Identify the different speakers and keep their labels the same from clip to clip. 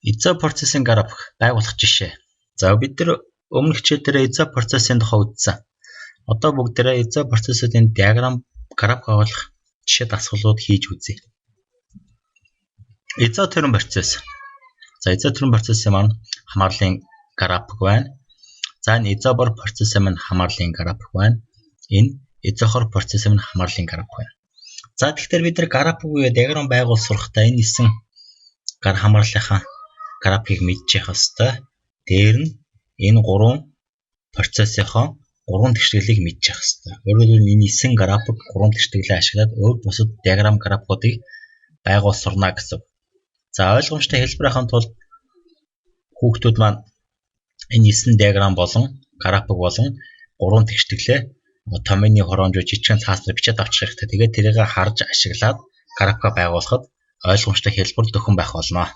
Speaker 1: Изопроцессын график байгуулах жишээ. За бид нар өмнөх хичээл дээр изопроцессын тухай үзсэн. Одоо бүгдээрээ изопроцессуудын диаграмм график байгуулах жишээ дасгалууд хийж үзье. Изотерм процесс. За изотерм процессын маань хамаарлын график байна. За энэ изобар процессын маань хамаарлын график байна. Энэ изохор процессын маань хамаарлын график байна. За тэгэхээр бид нар график буюу диаграмм байгуул сурахдаа энэ 9 гар хамаарлынхаа графикийг мэдчих ёстой. Дээр нь энэ гурван процессынхоо гурван тэгшгэлийг мэдчих ёстой. Өөрөөр хэлбэл энэ 9 график гурван тэгшгэлээ ашиглаад өөр бусад диаграмм графикуудыг байгуул сурна гэсэн. За ойлгомжтой хэлбэр авахын тулд хүүхдүүд маань энэ 9 диаграмм болон график болон гурван тэгшгэлээ томьёоны хороонд жижигхэн цааснаар бичээд авчих хэрэгтэй. Тэгээд тэрийг харж ашиглаад графика байгуулахад ойлгомжтой хэлбэр дөхөн байх болно.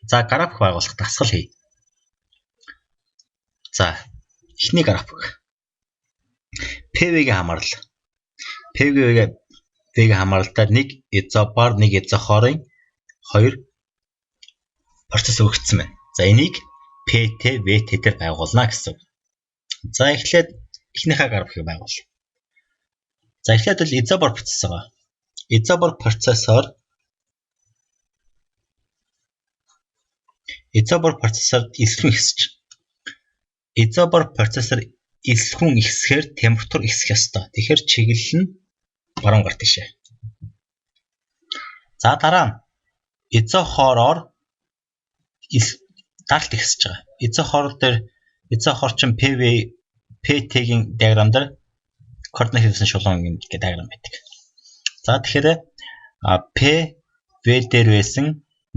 Speaker 1: За график байгуулах дасгал хий. За эхний график. PV-гийн хамаарал. PV-гийн хамааралтай нэг изобар, нэг изохорын хоёр процесс өгөгдсөн байна. За энийг PT, VT дээр байгуулна гэсэн. За эхлээд эхнийхээ графикийг байгуул. За эхлээд бол изобар процесс байгаа. Изобар процессор элсвэн ихсэж. Изобар процессор элсвэн ихсэхээр температур ихсэх ёстой. Тэгэхээр чиглэл нь баруун гар тийшээ. За дараа нь изохороор даралт ихсэж байгаа. Изохор дээр изохор чинь PV PT-гийн диаграмм дээр координат хэлсэн шулуун гэдэг диаграмм байдаг. За тэгэхээр P V дээр байсан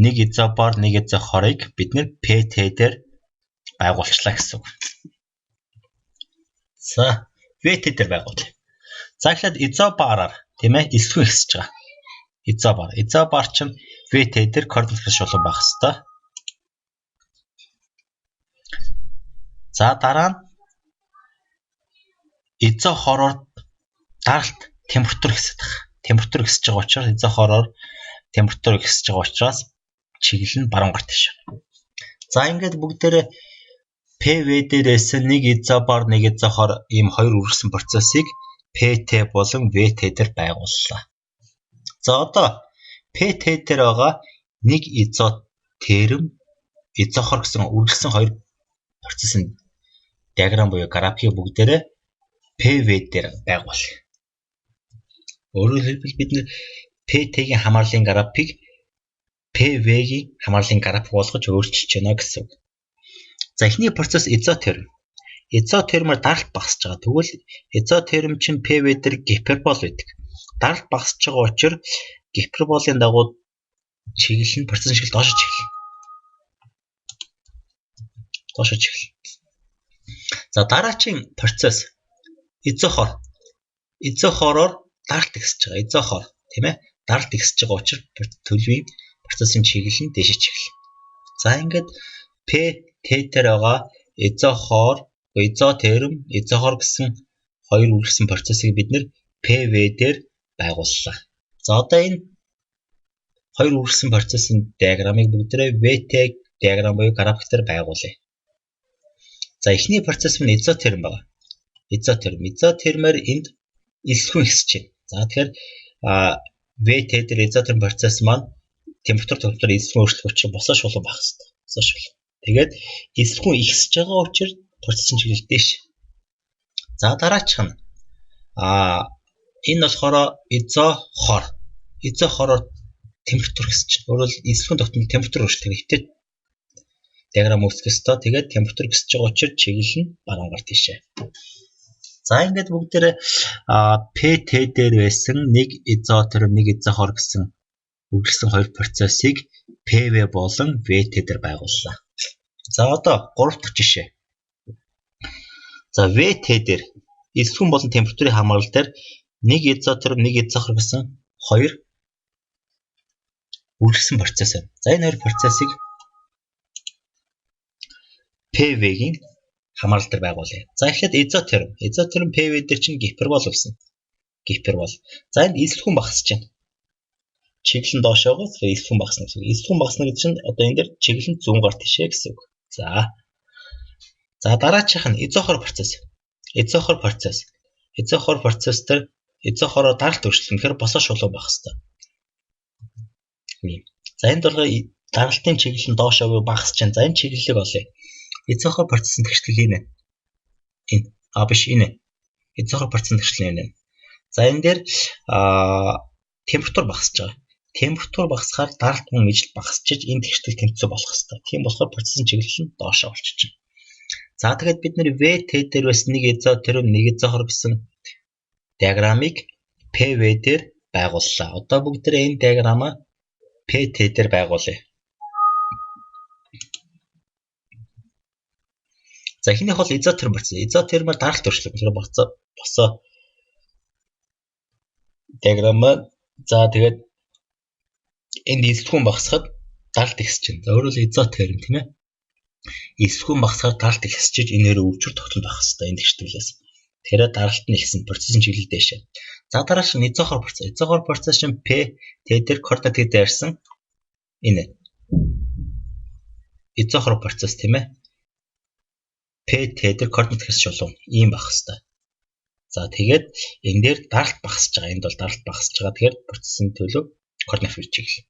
Speaker 1: нэг изобар, нэг изохорыг бид нэр PT дээр байгуулчлаа гэсэн үг. За VT дээр байгуулъя. За эхлээд изобараар тийм ээ элсвэн ихсэж байгаа. Изобар. Изобар чинь VT дээр координат шулуун байх хэвээр. За дараа нь изохороор даралт температур ихсэж байгаа. Температур ихсэж байгаа учраас изохороор температур ихсэж байгаа учраас чиглэл нь баруун гар тийш. За ингээд бүгдээрээ PV дээрээс нэг изобар, нэг изохор ийм хоёр үргэлжсэн процессыг PT болон VT дээр байгууллаа. За одоо PT дээр байгаа нэг изотерм, изохор гэсэн үргэлжсэн хоёр процессын диаграмм буюу графикийг бүгдээрээ PV дээр байгуулъя. Өөрөөр хэлбэл бид нэр PT-гийн хамаарлын графикийг PV-гийн хамаарлын график болгож өөрчилж байна гэсэн үг. За эхний процесс изотерм. Изотермээр даралт багасж байгаа. Тэгвэл изотерм чинь PV дээр гипербол байдаг. Даралт багасж байгаа учраас гиперболын дагуу чиглэл нь процессын чиглэл доош чиглэл. Доош чиглэл. За дараагийн процесс изохор. Изохороор даралт ихсэж байгаа. Изохор тийм ээ. Даралт ихсэж байгаа учраас төлөвийн процессын чиглэл нь дээшээ чиглэл. За ингээд P T дээр байгаа изохор, изотерм, изохор гэсэн хоёр үргэлжсэн процессыг бид нэр PV дээр байгууллаа. За одоо энэ хоёр үргэлжсэн процессын диаграммыг бүгдээрээ VT диаграмм буюу график дээр байгуулъя. За эхний процесс нь изотерм байгаа. Изотерм. Изотермээр энд элсвэн ихсэж байна. За тэгэхээр VT дээр изотерм процесс маань температур тогтмол элсвэн өөрчлөх учраас босоо шулуун байх хэрэгтэй. Босоо шулуун. Тэгээд элсвэн ихсэж байгаа учраас процессын чиглэл дээш. За дараачих нь энэ болохоор изохор. Изохороор температур ихсэж байна. Өөрөөр элсвэн тогтмол температур өөрчлөх хэрэгтэй. Диаграмм үүсгэх ёстой. Тэгээд температур ихсэж байгаа учраас чиглэл нь баруун гар тийшээ. За ингээд бүгдээрээ PT дээр байсан нэг изотерм, нэг изохор гэсэн үргэлжлсэн хоёр процессыг PV болон VT дээр байгууллаа. За одоо гурав дахь жишээ. За VT дээр элсвэн болон температурын хамаарал дээр нэг изотерм, нэг изохор гэсэн хоёр үргэлжлсэн процесс байна. За энэ хоёр процессыг PV-гийн хамаарал дээр байгуулъя. За эхлээд изотерм. Изотерм PV дээр чинь гипербол гэсэн. Гипербол. За энд элсвэн багасж байна. Чиглэл нь доошоогоо, тэгэхээр эсвэн багасна гэсэн үг. Эсвэн багасна гэдэг чинь одоо энэ дээр чиглэл нь зүүн гар тишээ гэсэн үг. За. За дараачих нь изохор процесс. Изохор процесс. Изохор процесс дээр изохороор даралт өөрчлөлт. Тэгэхээр босоо шулуун байх хэвээр. За энд болохоор даралтын чиглэл нь доошоо багасч байна. За энэ чиглэлийг олъё. Изохор процессын тэгштгэл энэ. Энэ. А биш энэ. Изохор процессын тэгштгэл энэ. За энэ дээр температур багасч байгаа. Температур багасахаар даралт мөн ижил багасчиж энэ тэгштгэл тэнцүү болох хэвээр. Тийм болохоор процессын чиглэл нь доошоо болчихж байна. За тэгээд бид нэр VT дээр байсан нэг изотерм, нэг изохор гэсэн диаграммыг PV дээр байгууллаа. Одоо бүгдээрээ энэ диаграммаа PT дээр байгуулъя. За эхнийх бол изотерм процесс. Изотермээр даралт өөрчлөлт. Тэгэхээр босоо диаграмма. За тэгээд энд эсвэн багасхад даралт ихсэж байна. За өөрөөр хэлбэл изотерм тийм ээ. Эсвэн багасхаар даралт ихсэж энэ хоёр өвчр тогтолт байх хэвээр энэ тэгшитгэлээс. Тэгэхээр даралт нь ихсэн, процессын чиглэл дээшээ. За дарааш нь изохор процесс. Изохор процесс чинь P T дээр координат дээрсэн энэ. Изохор процесс тийм ээ. P T дээр координат гэс шулуун ийм байх хэвээр. За тэгээд энэ дээр даралт багасж байгаа. Энд бол даралт багасж байгаа. Тэгэхээр процессын төлөв координат чиглэл.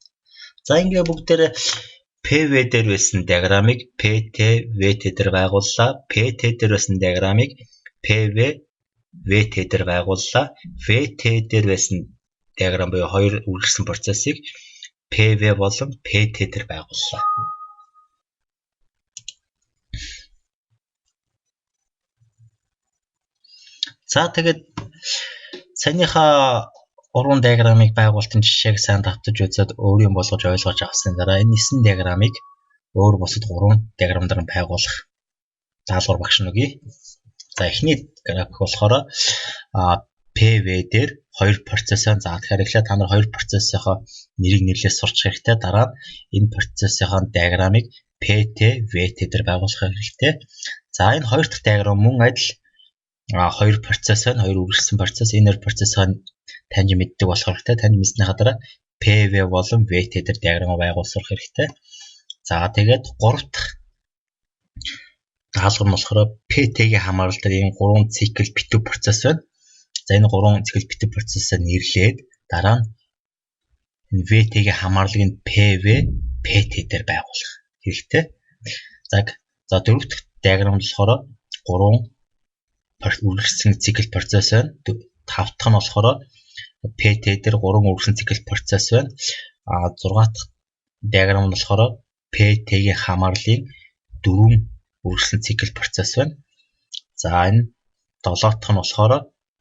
Speaker 1: За ингээ бүгдээрээ PV дээр байсан диаграммыг PT VT дээр байгууллаа. PT дээр байсан диаграммыг PV VT дээр байгууллаа. VT дээр байсан диаграм буюу хоёр үргэлжлсэн процессыг PV болон PT дээр байгууллаа. За тэгээд саяныхаа гурван диаграммыг байгуулалтын жишээг сайн давтаж үзээд өөрийн болгож ойлгож авсны дараа энэ 9 диаграммыг өөр бусад гурван диаграм дээр байгуулах даалгавар багш нь өгье. За эхний график болохоор PV дээр хоёр процессыг за тэгэхээр эхлээд та нар хоёр процессынхоо нэрийг нэрлэж сурч хэрэгтэй. Дараа нь энэ процессынхоо диаграммыг PT, VT дээр байгуулах хэрэгтэй. За энэ хоёр дахь диаграм мөн адил хоёр процесс байна. Хоёр үргэлжлсэн процесс. Энэ хоёр процессыг таньж мэддэг болох хэрэгтэй. Таньж мэдснийхаа дараа PV болон VT дээр диаграмм байгуулах хэрэгтэй. За тэгээд гурав дахь даалгавар нь болохоор PT-ийн хамаарал дээр ийм гурван цикл битүү процесс байна. За энэ гурван цикл битүү процессыг нэрлээд дараа нь энэ VT-ийн хамаарлыг нь PV, PT дээр байгуулах хэрэгтэй. За дөрөв дэх диаграм болохоор гурван үргэлжлсэн цикл процесс байна. Тав дахь нь болохоор PT дээр гурван үргэлжлэн цикл процесс байна. А зургаа дахь диаграм нь болохоор PT-ийн хамаарлын дөрвөн үргэлжлэн цикл процесс байна. За энэ долоо дахь нь болохоор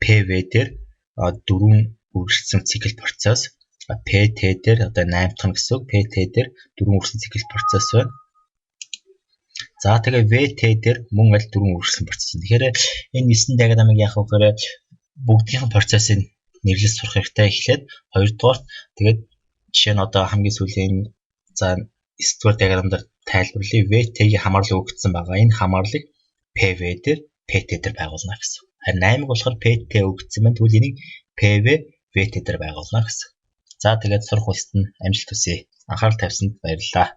Speaker 1: PV дээр дөрвөн үргэлжлсэн цикл процесс, PT дээр одоо 8 дахь нь гэсэн үг PT дээр дөрвөн үргэлжлэн цикл процесс байна. За тэгээ VT дээр мөн аль дөрвөн үргэлжлэн процесс. Тэгэхээр энэ 9 диаграммыг яах вэ гэхээр бүгдийнх нь процессыг нэрлэж сурах хэрэгтэй эхлээд хоёрдугаар тэгээд жишээ нь одоо хамгийн сүүлийн за 9 дугаар диаграм дээр тайлбарлая. VT-ийн хамаарлал өгөгдсөн байгаа. Энэ хамаарлыг PV дээр PT дээр байгуулна гэсэн. Харин 8-ыг болохоор PT өгөгдсөн байна. Тэгвэл энийг PV VT дээр байгуулна гэсэн. За тэгээд сурах улсад нь амжилт хүсье. Анхаарал тавьсанд баярлалаа.